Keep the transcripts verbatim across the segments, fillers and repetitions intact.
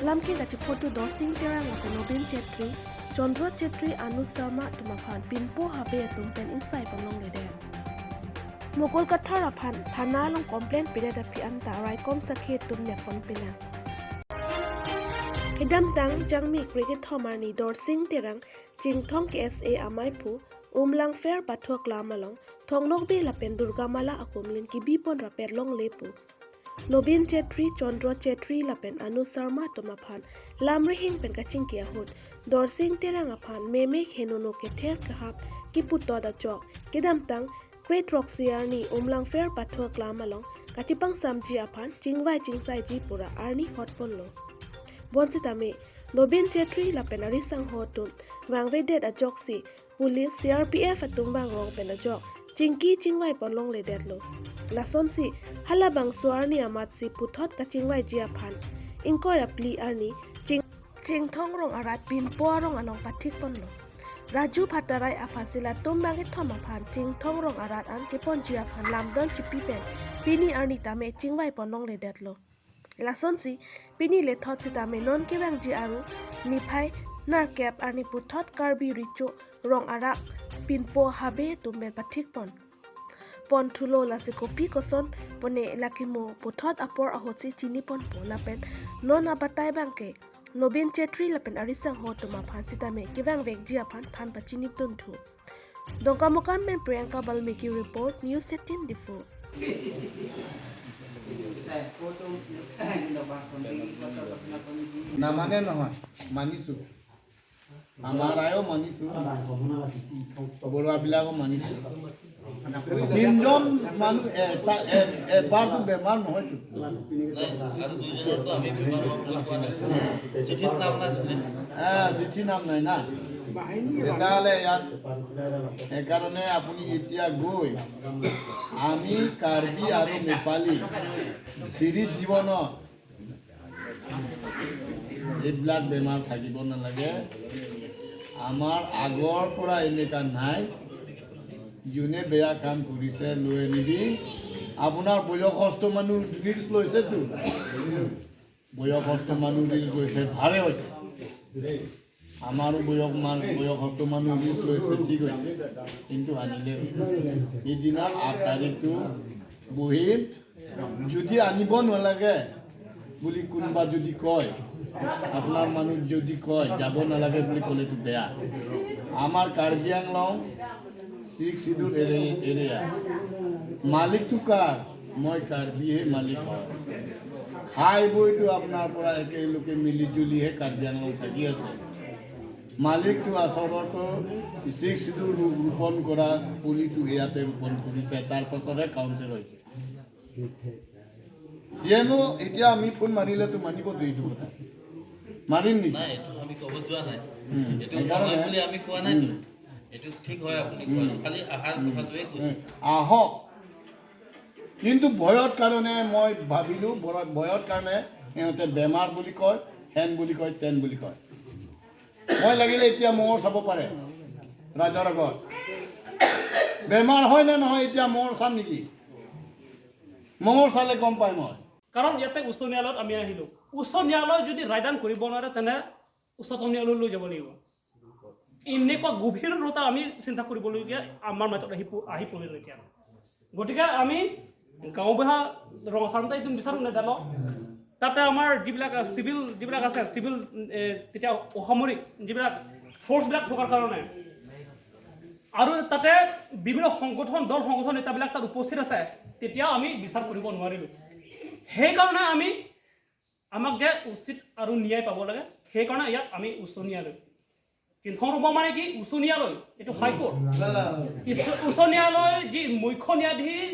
Alam ke kachiphoto Dorsing Terang lapen Nobin Chetri, Chandra Chetri, Anu Sharma atum aphan pinpo habe atum pen ingsai pon longledet. Mukul Kathar aphan thana along complaint pidet aphi anta raikom sakhi atum nepon pinang. Kedamtang Jangmi krekethom arni Dorsing Terang Chinthong K S A amei aphu Umlangpher Pathu Aklam along Thong Nokbe lapen Durga Mala akumlin kebi pon rapet longle pu Nobin Chetri, Chandra Chetri lapen Anu Sharma atum aphan lam rihing pen kachingki ahut Dorsing Terang aphan memek henono kether kahap kiputot ajok kedamtang kre throksi arni Umlangpher Pathu Aklam along kachepangsamji aphan chingvai chingsaiji pura arni hot ponlo. Bonsitame Nobin Chetri lapen arisangho atum vangvedet ajoksi police, C R P F atum bang rong pen ajok chingki chingvai pon longledetlo. Lasonsi halabangso arni amatsi puthot kachingvaiji aphan ingkoi ra phli arni Ching Chinthong Rong arat pinpo arong along pathik ponlo. Raju Phatarai aphansi latum bangkethom aphan Chinthong Rong arat an keponji aphan lamdon chipi pen pini arni tame chingvai pon longledetlo. Lasonsi pini lethot sitame non kevangji aru niphai nerkep arni puthot Karbi Recho Rong arat pinpo habe atum pen pathik pon pon thulo. Lasi kopi koson pone lakimo puthot apor ahutsi chini ponpo lapen non abatai bangke Nobin Chetri lapen arisangho atum aphan sitame kevangvekji aphan than pachini dunthu. Dongkamukam pen Priyanka Balmiki report, News eighteen Diphu. নামানে নহয়, মানিছো। আমাৰ ৰায়ো মানিছো। বৰুৱাবিলাকো মানিছো। তিনিজন মানুহ এটা এ- এবাৰতো বেমাৰ নহয়তো। নাই, আৰু দুইজনতো আমি বেমাৰ হোৱা বুলি কোৱা নাই। চিঠিত নাম নাছিলে। আহ, চিঠি নাম নাই না। তেতিয়াহ'লে ইয়াত সেইকাৰণে আপুনি এতিয়া গৈ আমি কাৰ্বি আৰু নেপালী চিৰি জীৱনত এইবিলাক বেমাৰ থাকিব নালাগে। আমাৰ আগৰ পৰা এনেকা নাই। যোনে বেয়া কাম কৰিছে লৈ আনিবি। আপোনাৰ বয়সস্থ মানুহ ৰিস্ক লৈছেতো। বয়সস্থ মানুহ ৰিস্ক লৈছে, ভালে হৈছে। আমাৰো বয়স মান বয়সস্থ মানুহ ৰিস্ক লৈছে, ঠিক হৈছে। কিন্তু আনিলে সিদিনা আঠ তাৰিখটো বহিম। যদি আনিব নালাগে বুলি কোনোবা যদি কয়, আপোনাৰ মানুহ যদি কয় যাব নালাগে বুলি ক'লেতো বেয়া। আমাৰ কাৰ্বি আংলং ছিক্স চিডুল এৰিয়া। মালিকটো কাৰ? মই কাৰ্বিহে মালিক হয়। খাই বৈতো আপোনাৰ পৰা একেলগে মিলি জুলিহে কাৰ্বি আংলং থাকি আছে। মালিকটো আচলতে ছিক্স চিডুল ৰোপণ কৰা পুলিটো ইয়াতে ৰোপণ কৰিছে, তাৰ পাছতহে কাউন্সিল হৈছে। চি এম অ' এতিয়া আমি ফোন মাৰিলেতো মানিবতো এইটো কথা। মাৰিম নেকি? নাই, এইটো আমি ক'ব যোৱা নাই। উম, এইটো সেইকাৰণে নহয় বুলি আমি কোৱা নাই। উম। এইটো ঠিক হয় আপুনি কোৱা। খালি অহাৰ কথাটোৱে কৈছে। উম, আহক। কিন্তু ভয়ৰ কাৰণে মই ভাবিলো, ভয়- ভয়ৰ কাৰণে সিহঁতে বেমাৰ বুলি কয়, হেন বুলি কয়, তেন বুলি কয়। মই লাগিলে এতিয়া মঙহ চাব পাৰে ৰাইজৰ আগত। বেমাৰ হয় নে নহয় এতিয়া মঙহ চাম নেকি? মঙহ চালে গম পাই মই। কাৰণ ইয়াতে উচ্চ ন্যায়ালয়ত আমি আহিলোঁ। উচ্চ ন্যায়ালয়ে যদি ৰায়দান কৰিব নোৱাৰে, তেনে উচ্চতম ন্যায়ালয়লৈ যাব লাগিব। এনেকুৱা গভীৰতা আমি চিন্তা কৰিবলগীয়া আমাৰ মাজত আহি প- আহি পৰিল এতিয়া। গতিকে আমি গাঁওবুঢ়া ৰং আছাম তাই তুমি বিচাৰো নেদালো। তাতে আমাৰ যিবিলাক চিভিল যিবিলাক আছে, চিভিল এ, তেতিয়া অসামৰিক যিবিলাক ফ'ৰ্চবিলাক থকাৰ কাৰণে আৰু তাতে বিভিন্ন সংগঠন, দল সংগঠন নেতাবিলাক তাত উপস্থিত আছে, তেতিয়াও আমি বিচাৰ কৰিব নোৱাৰিলোঁ। সেইকাৰণে আমি আমাক যে উচিত আৰু ন্যায় পাব লাগে, সেইকাৰণে ইয়াত আমি উচ্চ ন্যায়ালয়। কিন্তু হ'ব মানে কি, উচ্চ ন্যায়ালয়, এইটো হাইকোৰ্ট। উচ্চ- উচ্চ ন্যায়ালয় যি মুখ্য ন্যায়াধীশ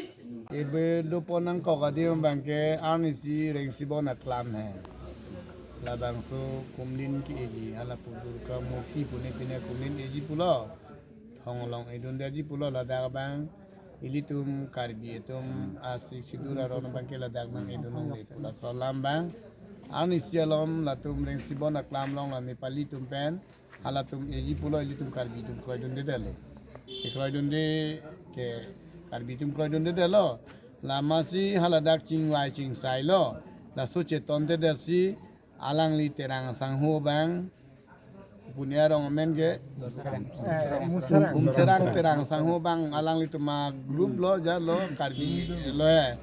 Ibe do ponang kok adim abangke arnisi rengsi bon aklam he. Labangso kumlin ke-eji, hala pu Durga murti pune pine kumlin eji pulo. Thonglong edun daji pulo ladak abang. Ilitum Karbi atum asik sidur aron abangke ladak abang edun longle pu laso alam abang. Arnisi alom latum rengsi bon aklam along la Nepali atum pen halatum eji pulo, ilitum Karbi atum kroidundedetlo. Ke kroidunde ke Karbi atum kroidundedetlo. Lamasi haladak chingvai chingsailo. Laso chetondedet si Alangli Terang Sangho abang, punya rong amen ke? Eh, Musarang. Musarang Terang Sangho abang, alanglitum a-group lo, ajat lo, Karbi lo ya.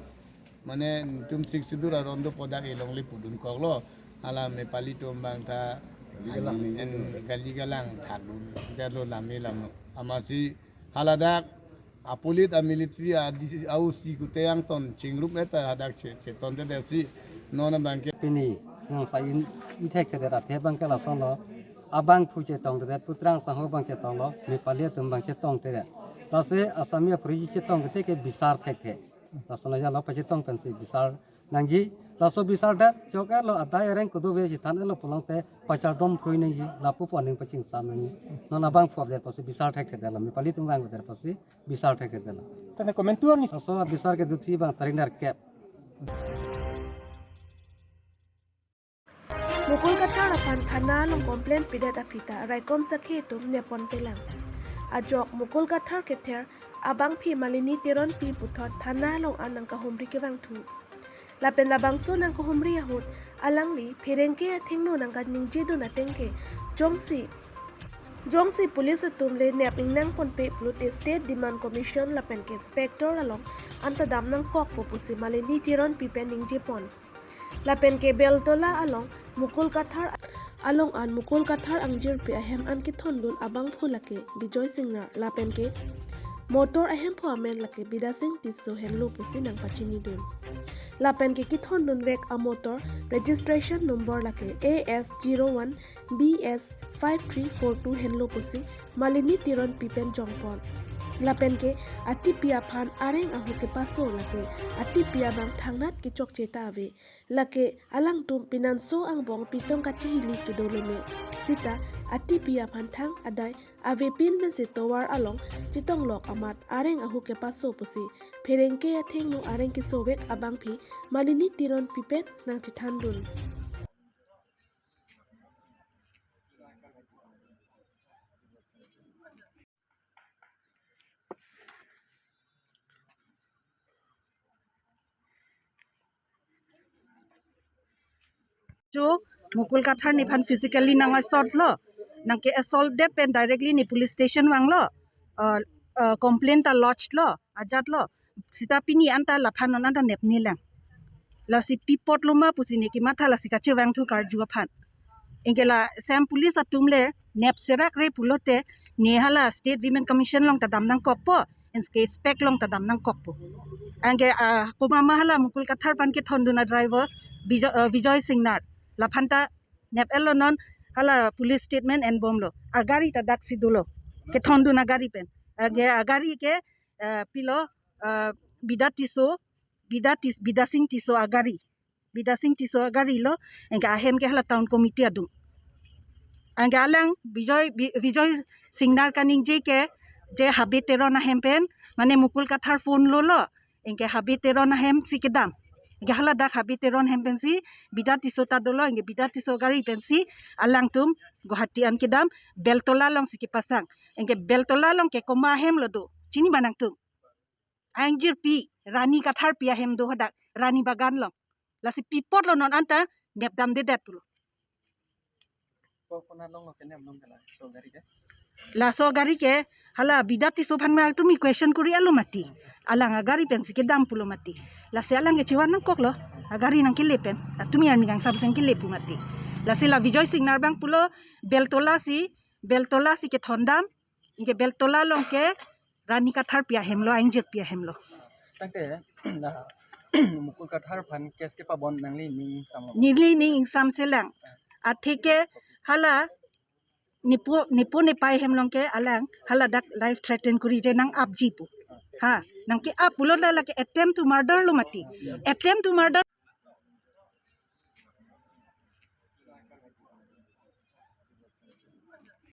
Mane netum Sixth Schedule aron dopo dak elongle pudun koklo. Hala Mepali atum abang ta Kali Galang. En Kali Galang thakdun. Ajat lo lame lam. Amatsi haladak a-police, a-military, a-D C, a-O C kute angton chingrum eta hadak che, chetonte desi non abang ke. Pini nang sain ithek thekthe athe abang ke lasonlo. Abangphu chetongte, pu Terang Sangho abang chetonglo, Mepali atum abang chetongte. Lasi Assami aphruji chetongte ke bisar thekthe. Lason ajat lo pachetong pensi bisar nangji. Laso bisar det chok-etlo, adai areng kedo ave chethan-etlo pulote pachardom kroi nangji, lapu pu aning pachingsam nangji. Non abangphu avedet apotsi bisar thekthe detlo, Mepali atum vangvedet apotsi bisar thekthe detlo. Tane komentu ani. Laso bisar kedo thi abang tarik nerkep. Mukul Kathar aphan thana along complaint pidet aphi ta raikom sakhi atum nepponpelang. Ajok Mukul Kathar kether abangphi Malini Teronpi puthot thana along an nangkahumri kevangthu. Lapen labangso nangkahumri ahut alangli pherangke athengno nangkaningjedun ateng ke jongsi, jongsi police atum le nep ingnangponpe pulote State Demand Commission lapen ke inspector along anta dam nangkokpo pusi Malini Teronpi pen ningjepon. Lapen ke Beltola along Mukul Kathar along an Mukul Kathar angjirpi ahem an kethondun abangphu lake Bijoy Singnar lapen ke motor ahemphu amen lake Bidasing Tisso henlo pusi nangpachinidun. Lapen ke kethondunvek amotor registration number lake A S zero one B S five three four two henlo pusi Malini Teronpi pen jongpon. Lapen ke atipi aphan areng ahu kepaso lake atipi abang thangnat kechokche ta ave. Lake alangtum pinanso angbong pitong kachihili kedolone. Sita atipi aphan thang adai avepin pensi tovar along chetonglok amat areng ahu kepaso pusi pherangke athengno areng kesovek abangphi Malini Teronpi pen nangchethandun. Jo, Mukul Kathar nephan physically nang assault lo, nangke assault det pen directly ne police station vanglo, uh, uh, complaint ta lodge lo, ajat lo, sita pini anta laphan non anta nepnelang. Lasi pi apotlo ma pusi ne kematha lasi kachevangthu karju aphan. Anke la Assam police atum le nep serakre pulote ne hala State Women Commission along ta dam nangkokpo, anke SPEC along ta dam nangkokpo. Anke, ah, komat ma hala Mukul Kathar aphan kethondun a-driver Bijoy, ah, Bijoy Singnar. Laphan ta nep-etlo non hala police statement enbomlo. Agari ta daksi dolo. Kethondun agari pen. Anke agari ke, ah, pilo, ah, Bida Tisso, Bida Tis-, Bidasing Tisso agari. Bidasing Tisso agari lo, anke ahem ke hala town committee adung. Anke alang Bijoy, Bi-, Bijoy Singnar kaningje ke, je Habe Teron ahem pen, mane Mukul Kathar phone lolo, anke Habe Teron ahem si kedam. Anke haladak Habe Teron ahem pensi, Bida Tisso ta dolo, anke Bida Tisso gari pensi, alangtum Guwahati an kedam, Beltola along si kepasang. Anke Beltola along ke komat ahem lo do, chini ma nangtum? Aingjirpi, Rani Katharpi ahem do hadak, Rani Bagan along. Lasi pi apotlo non anta nepdamdedet pulo. Ko konat along lo kenep along ke laso gari ke? Laso gari ke, hala Bida Tisso aphan ma tumi question kuri-etlo mati. Alang agari pensi kedam pulo mati. Lasi alang ke chevan nangkoklo, agari nangkele pen. Tumi arni kangsam seng kele pu mati. Lasi la Bijoy Singnar abang pulo, Beltola si, Beltola si kethondam, anke Beltola along ke Rani Katharpi ahem lo, aingjirpi ahem lo. Tangte, la Mukul Kathar aphan case kepabon nangli ning samlo? Neli ning ingsamselang. Atheke hala nepo, nepo nepei ahem along ke alang haladak life threaten kuri je nang-apji pu. Ha, nangke-ap pulo la lake attempt to murder lo mati. Attempt to murder.